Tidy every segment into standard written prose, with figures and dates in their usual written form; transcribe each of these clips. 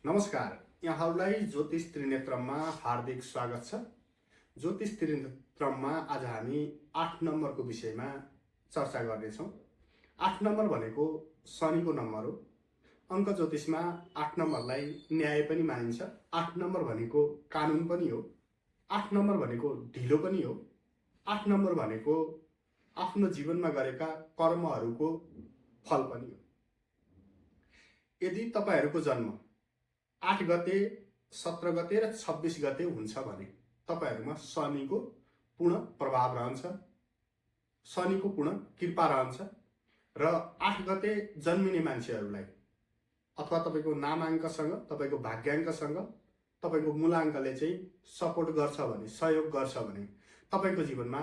नमस्कार, यहाँहरूलाई ज्योतिष त्रिनेत्रममा हार्दिक स्वागत छ। ज्योतिष त्रिनेत्रममा आज हामी 8 नम्बरको विषयमा चर्चा गर्नेछौँ। 8 नम्बर भनेको शनिको नम्बर हो। अङ्क ज्योतिषमा 8 नम्बरलाई न्याय पनि मानिन्छ। 8 नम्बर भनेको कानुन पनि हो। 8 नम्बर भनेको ढिलो पनि हो। 8 नम्बर भनेको आफ्नो जीवनमा गरेका कर्महरूको फल पनि हो। यदि तपाईहरूको जन्म 8 गते, 17 गते र 26 गते हुन्छ भने तपाईहरुमा शनिको पूर्ण प्रभाव रहन्छ, शनिको पूर्ण कृपा रहन्छ र 8 गते जन्मिने मान्छेहरूलाई अथवा तपाईको नामाङ्कसँग, तपाईको भाग्याङ्कसँग, तपाईको मूलाङ्कले चाहिँ सपोर्ट गर्छ भने, सहयोग गर्छ भने तपाईको जीवनमा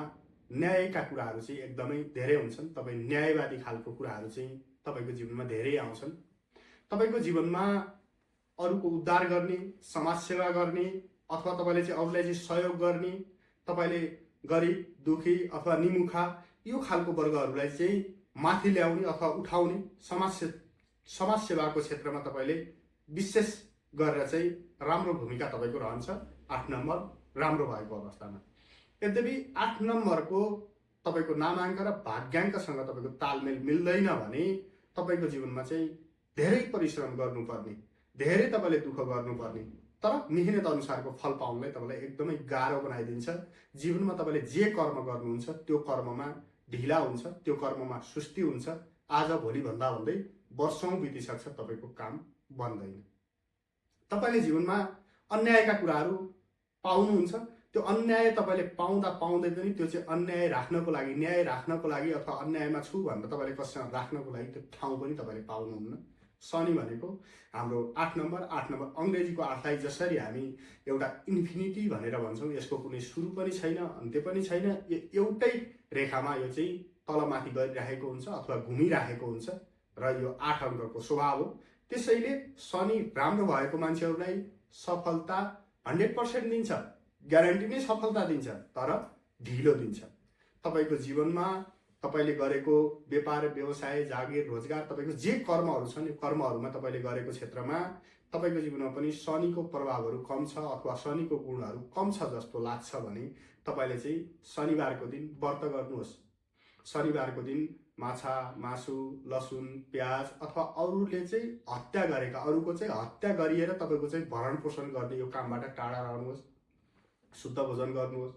न्यायका कुराहरू चाहिँ एकदमै धेरै हुन्छन्। तपाई न्यायवादी खालको कुराहरू चाहिँ तपाईको जीवनमा धेरै आउँछन्। तपाईको जीवनमा अरूको उद्धार गर्ने, समाजसेवा गर्ने अथवा तपाईले चाहिँ अरूलाई चाहिँ सहयोग गर्ने, तपाईले गरिब, दुखी अथवा निमुखा यो खालको वर्गहरूलाई चाहिँ माथि ल्याउने अथवा उठाउने समाजसेवाको क्षेत्रमा तपाईले विशेष गरेर चाहिँ राम्रो भूमिका तपाईको रहन्छ 8 नम्बर राम्रो भएको अवस्थामा। यद्यपि 8 नम्बरको तपाईको नामाङ्क र भाग्याङ्कसँग तपाईको तालमेल मिल्दैन भने तपाईको जीवनमा चाहिँ धेरै परिश्रम गर्नुपर्ने, धेरै तपाईले दुःख गर्नुपर्ने, तर मेहनत अनुसारको फल पाउनलाई तपाईलाई एकदमै गाह्रो बनाइदिन्छ। जीवनमा तपाईले जे कर्म गर्नुहुन्छ त्यो कर्ममा ढिला हुन्छ, त्यो कर्ममा सुस्ती हुन्छ। आज भोलि भन्दा भन्दै वर्षौं बितिसक्छ, तपाईको काम बन्दैन। तपाईले जीवनमा अन्यायका कुराहरू पाउनुहुन्छ। त्यो अन्याय तपाईले पाउँदा पाउँदै पनि त्यो चाहिँ अन्याय राख्नको लागि, न्याय राख्नको लागि अथवा अन्यायमा छु भनेर तपाईले कसैसँग राख्नको लागि त्यो ठाउँ पनि तपाईले पाउनुहुन्न। शनि भनेको हाम्रो 8 नम्बर अंग्रेजीको 8लाई जसरी हामी एउटा इन्फिनिटी भनेर भन्छौँ, यसको कुनै सुरु पनि छैन, अन्त्य पनि छैन। एउटै रेखामा यो चाहिँ तलमाथि गरिरहेको हुन्छ अथवा घुमिरहेको हुन्छ र यो 8 अङ्कको स्वभाव हो। त्यसैले शनि राम्रो भएको मान्छेहरूलाई सफलता 100% दिन्छ, ग्यारेन्टी नै सफलता दिन्छ, तर ढिलो दिन्छ। तपाईको जीवनमा तपाईले गरेको व्यापार, व्यवसाय, जागिर, रोजगार, तपाईको जे कर्महरू छन्, यो कर्महरूमा तपाईले गरेको क्षेत्रमा तपाईको जीवनमा पनि शनिको प्रभावहरू कम छ अथवा शनिको गुणहरू कम छ जस्तो लाग्छ भने तपाईले चाहिँ शनिबारको दिन व्रत गर्नुहोस्। शनिबारको दिन माछा, मासु, लसुन, प्याज अथवा अरूले चाहिँ हत्या गरेका, अरूको चाहिँ हत्या गरिएर तपाईको चाहिँ भरण पोषण गर्ने यो कामबाट टाढा रहनुहोस्, शुद्ध भोजन गर्नुहोस्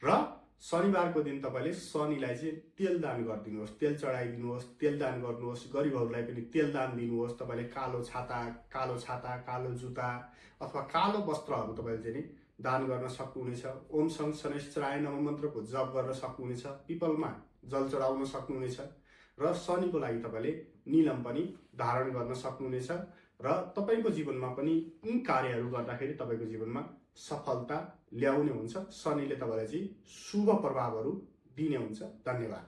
र शनिबारको दिन तपाईले शनिलाई चाहिँ तेल दान गरिदिनुहोस्, तेल चढाइदिनुहोस्, तेल दान गर्नुहोस्। गरिबहरूलाई पनि तेल दान दिनुहोस्। तपाईले कालो छाता, कालो जुत्ता अथवा कालो वस्त्रहरू तपाईले चाहिँ दान गर्न सक्नुहुनेछ। ओम सं शनैश्चराय नमः मन्त्रको जप गर्न सक्नुहुनेछ। पिपलमा जल चढाउन सक्नुहुनेछ र शनिको लागि तपाईले नीलम पनि धारण गर्न सक्नुहुनेछ र तपाईको जीवनमा पनि यी कार्यहरू गर्दाखेरि तपाईको जीवनमा सफलता ल्याउने हुन्छ। शनिले तपाईलाई चाहिँ शुभ प्रभावहरू दिने हुन्छ। धन्यवाद।